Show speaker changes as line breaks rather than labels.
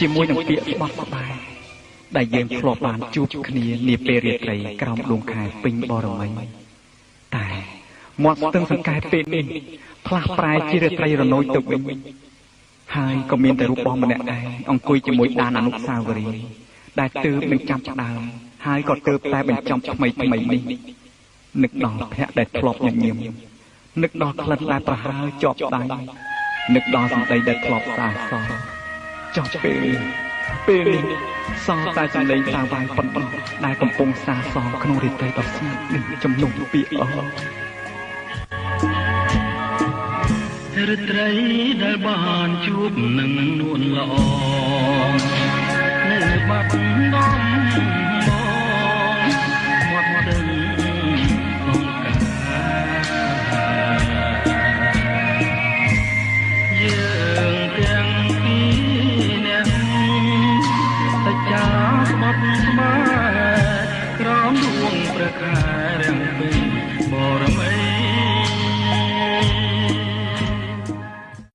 ជាមួយនឹងពាក្យស្បត់ស្បែដែលយើងធ្លាប់បានជួបគ្នានាពេលរាត្រីក្រោមដួងខែពេញបរមីតែមាត់ស្ទឹងសង្កែពេលនេះផ្លាស់ប្រែជារាត្រីរណូចទៅវិញហើយក៏មានតែរូបបងម្នាក់ឯងអង្គុយជាមួយដានអនុស្សាវរីយ៍ដែលទើបនឹងចាប់ដើមហើយក៏ទើបតែបញ្ចប់ថ្មីថ្មីនេះនឹកដល់ភ័ក្រដែលធ្លាប់ញញឹមនឹកដល់ក្លិនដែលប្រហើរជាប់ដៃនឹកដល់សម្ដីដែលធ្លាប់សាសល់ចប់ពេលនេះពេលនេះសល់តែសម្លេងសាវាយប៉ុណ្ណោះដែលកំពុងសាសងក្នុងរាត្រីដ៏ស្ងាត់នេះជំនុំពាក្យអ
រាត្រីដែលបានជួបនឹងនួនល្អនៅបាត់ដំបងមាត់ដឹងសងកាយើងទាំងពីរនាក់សច្ចាស្បត់ស្បែក្រោមដួងព្រះខែរាំងពេ